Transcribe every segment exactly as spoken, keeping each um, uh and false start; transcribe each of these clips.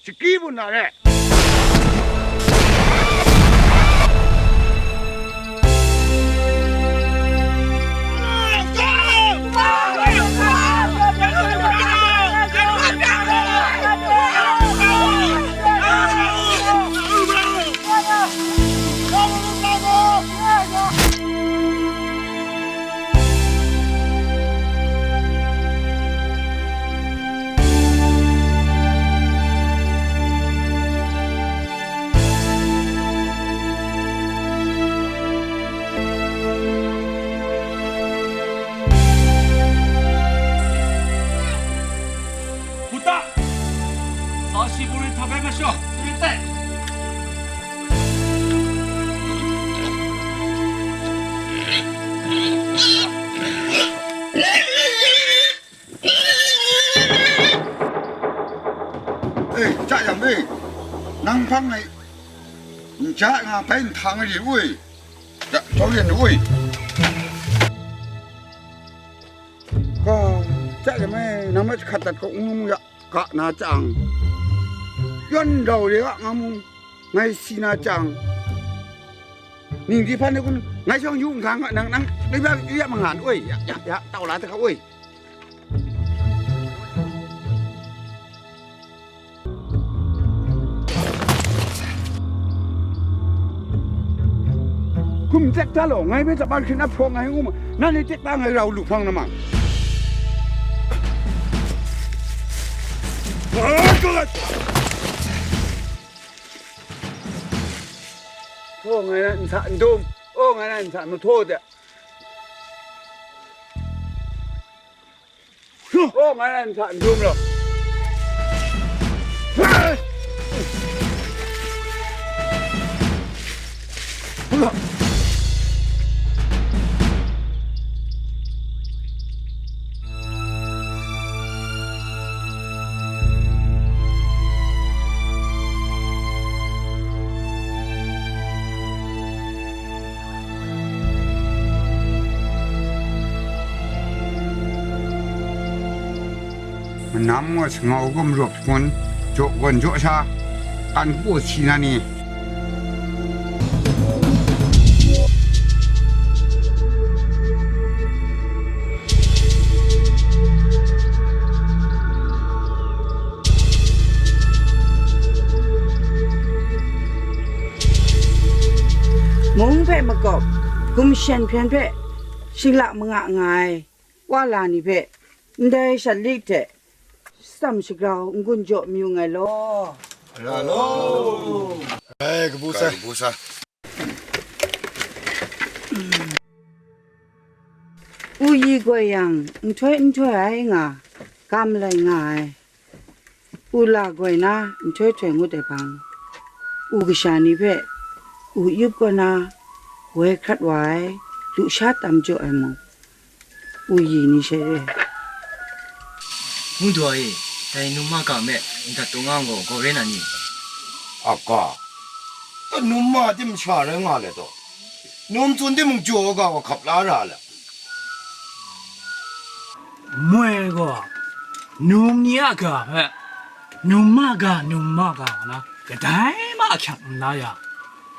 Shaki bun na re. Kuta! Sa shi buri hta bai masha, yu tai. E, Chayam e, nang hpang e, n ja nga bai nhtang ai ri ui, ja, jau yen ui. Ka, Chayam e, nang ma jahkat dat kau n mu ya, ga na chyang, yawn rau re a nga mu, ngai si na chyang, ning di hpan de kun, ngai shawng yu n ga nga, nang, nang, nang ya, ya, ya, mangan ui, ya, ya, ya, tau la ta ga ui. Hkum tek ta law, ngai hpe zaban hkrin ap hprawng ai ngu ma, nanhte tek ta ngai rau lu hpang na mang. Oh, ngai na nsa n dum. Oh, ngai na nsa n htaw de. Oh, ngai na nsa n dum law. Manam gaw sangau gumrup kun, jaw gawn jaw sha, kan hpaw si na ni? Mung hpe makawp, gumshen hpyen hpe shingla manga nga ai wa la ni hpe, ndai shat lik hte shatsam shagrau n-gun jaw mayu nngai law. Ra law. Ai, kabu sai. Kabu sai. U yi goi yang, nhtoi nhtoi ai nga, ga malai nga ai. U la goi na nhtoi htoi ngut ai hpang, u kasha ni hpe u yup kaw na woi hkrat wa ai, lusha tam jaw ai mung, u yi ni she re. Ngu daw e, dai num ma ga me, ndat tung nga gaw, gaw rai na ni? A ga, num ma tim sha rai nga le taw, num tsun tim mung jaw ga wa hkap la ra le. Moi gaw, num ni a ga hpe, num ma ga, num ma ga, nga na, kadai ma ahkyak n la ya,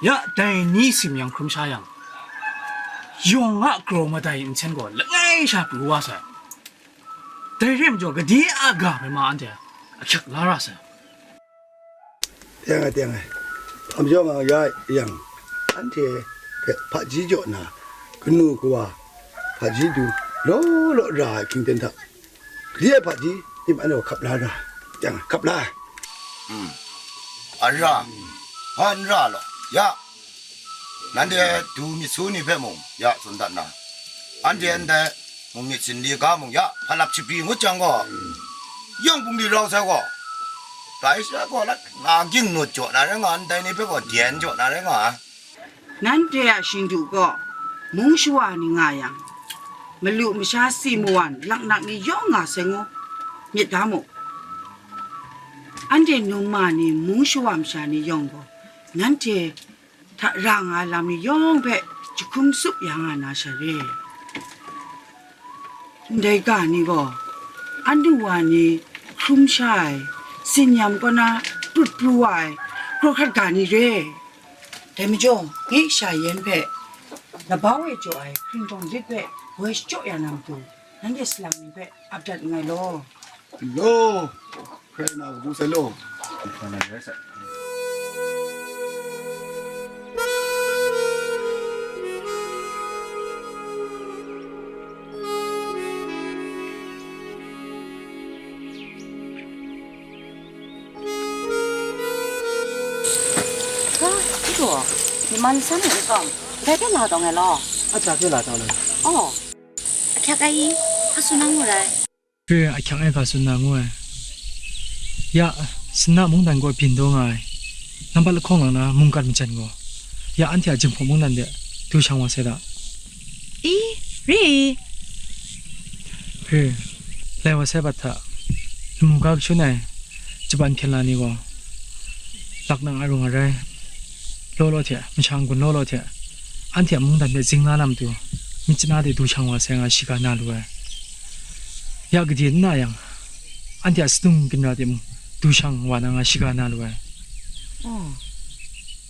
ya dai ni sim yang hkrum sha yang, yawng a kraw madai nsen gaw langai sha pru wa sai. Dai re majaw, gade a ga hpe ma anhte ahkyak la ra sai. Teng ai, teng ai. Hpa majaw nga ya yang, anhte hpe hpaji jaw na, kanu kawa hpaji du law law ra ai hkying ten hta, gade ai hpaji nim anhte hkap la ra, teng ai, hkap la ai. Hmm. A ra, hpa n ra law, ya, nanhte du myit su ni hpe mung ya tsun dat na, anhte ndai mung myit sinli ga mung ya hpa lap shapri ngut jang gaw, yawng bungli rau sai gaw, rai sai gaw, lat nga ging nut jaw na rai nga, ndai ni hpe gaw dyen jaw na rai nga ai. Nanhte a shingdu gaw mung shawa ni nga yang, malu masha si mawan laknak ni yawng nga sai ngu, myit ga mu. Anhte num ma ni mung shawa masha ni yawng gaw, nanhte hta ra nga ai lam ni yawng hpe jahkum tsup ya nga na sha re. Ndai ga ni gaw, anhte wa ni hkrum sha ai, tsin-yam kaw na Lut pru wa ai, hkra hkrat ga ni re. Dai majaw, nye sha yan hpe, labau e jaw ai hkringtawng lit hpe woi shachyaw ya na matu, nanhte salang ni hpe ap dat nngai law. Law, hkrai na kabu sai law. Ga, i gaw, myi man san ai n kawng, ndai hpe la taw ai law. A ja hpe la taw na? Aw, ahkyak ai i, hpa tsun na ngu rai. Re, ahkyak ai hpa tsun na ngu ai. Ya, Sinna mungdan gaw byin taw nga ai. Nampat lahkawng lang na mungkan majan gaw, ya anhte a Jinghpaw mungdan de du shang wa sai da. I, re i? Re, lai wa sai bat hta, lamu ga kashun ai, Japan hpyen la ni gaw, lak nang arung arai, law law hte, masha n-gun law law hte, anhte a mungdan hpe zing la na matu, myit chana de du shang wa sai nga shiga na lu ai. Ya gade n na yang, anhte a sadung ginra de mung du shang wa na nga shiga na lu ai. Oh.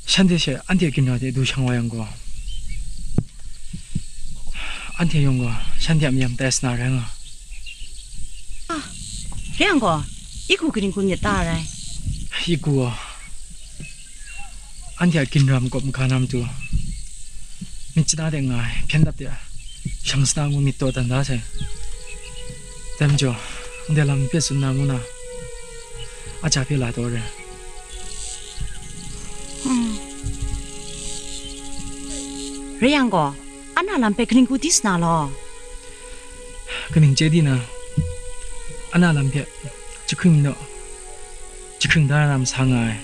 Shanhte she anhte ginra de du shang wa yang gaw, anhte yawng gaw shanhte a mayam tai sa na rai nga. Ah, rai yang gaw, i hku kaning hku myit ta rai? I hku gaw, anhte a ginra makawp maga na matu, myit chana de nga ai, hpyen dap de, shang sana ngu myit taw dan da sai. Dai majaw, ndai lam hpe tsun na ngu na, a ja hpe la taw re. Hmm. Rai yang gaw, ana lam hpe kaning hku di sana law? Kaning chye di na, ana lam hpe jahkring naw, jahkring da na masa nga ai.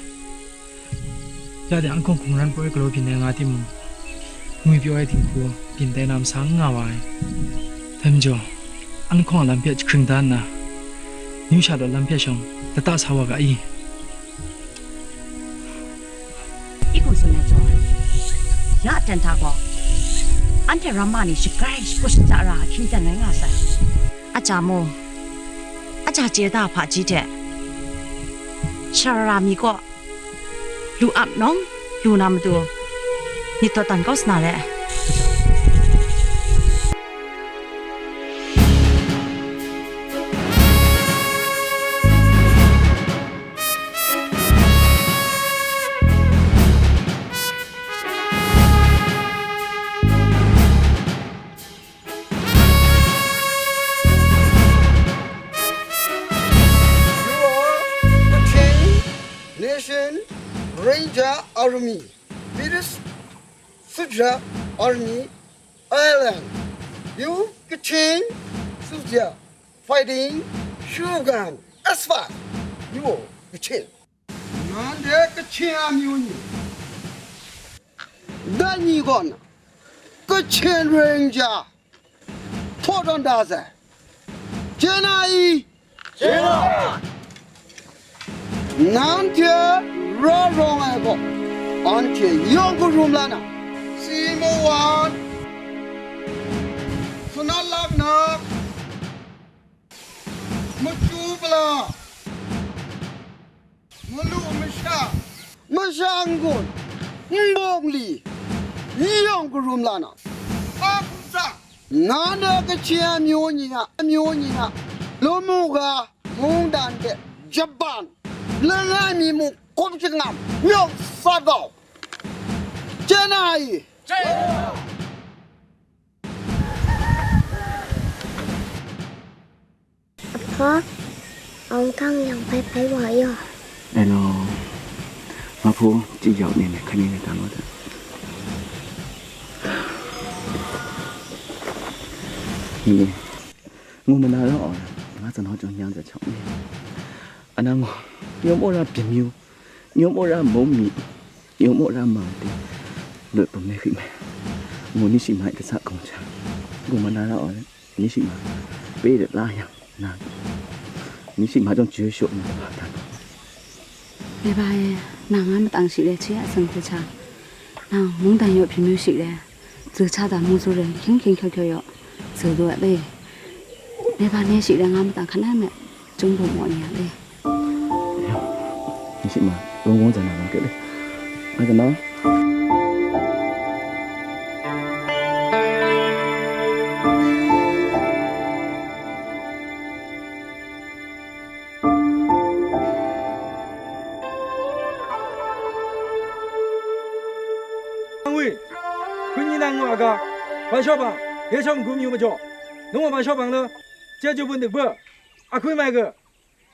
Ya de, anhkawng hkungran poi galaw byin ai nga timung, ngwi pyaw ai dinghku byin tai na masa n nga wa ai. Dai majaw, anhkawng a lam hpe jahkring da nna, amyu sha daw lam hpe shawng lata sa wa ga i? I hku tsun ai jaw, ya aten hta gaw, anhte ramma ni shagrai shakut shaja ra ahkying ten rai nga sai. A ja mu, a ja chye da hpaji hte, sara mi kaw lu ap nawng lu na matu, myit taw dan kau sana le. You are Kachin Nation Ranger Army, British Soldier Army, Ireland. You Kachin Soldier fighting Shogun S five. You are Kachin. Nanhte Kachin amyu ni, dai ni gaw na, Kachin Ranger htaw tawn da sai. Chye na i? Chye na. Nanhte ra rawng ai gaw, anhte yawng karum la na, si mawan, sanat lap na, machyu pala, malu masha, masha n-gun, nbawng li, yawng karum la na, a hkum sa, nanhte Kachin amyu ni a, amyu ni a, lamu ga mungdan hte Japan langai mi mung hkum shingkang myawk sat gau, chye na i? Apa, aung tang yang bai bai wa yo. Hello. Nga phu, ci yau ni ne, kani ne tang wa ta. Ni, ngu mana ra o, nga zan ho jong yang za chang ni. Ana ngo, nyom ora bimyu, nyom ora momi, nyom ora ma te, lut pum ne hwi me. Ngu ni shi mai ta sa kong cha. Ngu mana ra o. Ni shi ma, pe de la yang, na, ni shi ma jong jwe shu na ta ta. Leba e, nang a matang shi le hti a tsang hku hta, nang mungdan yaw hpyi myu shi le, zu hta da mu zu re, hkying hkying hkyaw hkyaw yaw, zu lu a le. Leba ne shi le nga matang hkan ai me, chyum bu maw ni a le. Ni Cik ma, wong wong zan na wong kele. Ai kana. Ang wi, kun ni nang wa ga, ban shawbang, ye shawng gum yu majaw, nung wa ban shawbang le, chye ju bun dik bwe, a kun mai ga,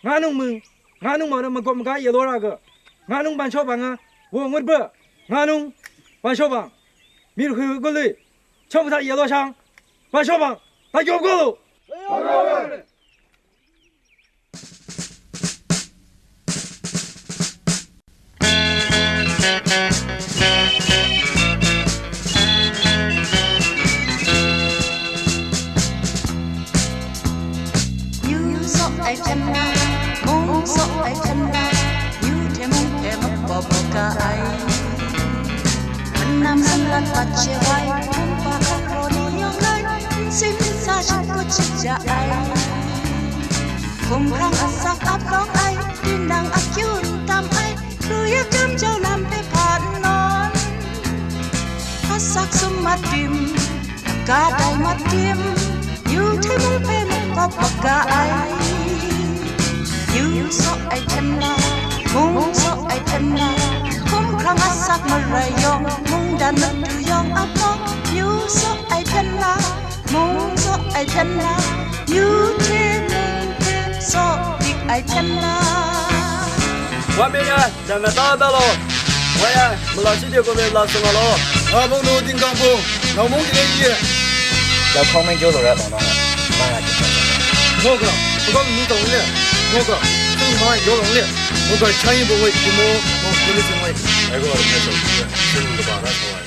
nga nung mung, nga nung ma na magawp maga ye law ra ga, nga nung ban shawbang a, wo ngut bwe, nga nung ban shawbang, mi hkui gu lui, chawng sa ye law shang, ban shawbang, ta gyawp ga lu. Yu saw ai hpyen na, mung saw ai hpyen na, yu hte mung hpe makbawp ga ai. Manam sanlat pat she ai, kumhpa hkap raw ni yawng ai, nsin nsa shingkut shingya ai. Hkumhkrang asak ap lawng ai, tinang akyu n tam ai, Hkru yak jam jau lam hpe hpa n nawn, asak sum mat tim, ga dai mat tim, yu hte mung hpe makbawp maga ai. Yu saw ai hpyen na, mung saw ai hpyen na, hkumhkrang asak marai yawng, mungdan matu yawng a hpawng, yu saw ai hpyen na, mung saw ai hpyen na, yu hte mung hpe saw dik ai hpyen na. Wa me ya, jang na ta da law. Wa ya, mala shi de ko me la sung a law. Nga bung nu dingkang bung, nang mung gine ye. Jau hkawng me jaw law ra bang bang, ma nga jin bang. Ngo ga, hkawng nu tawng le. Ngo ga, sung ma yaw long le. Ngo ga, chang yi bung wai, ki mo, mo, ko le sung wai. Ai ko, ai so, sung ga ba ra so ai.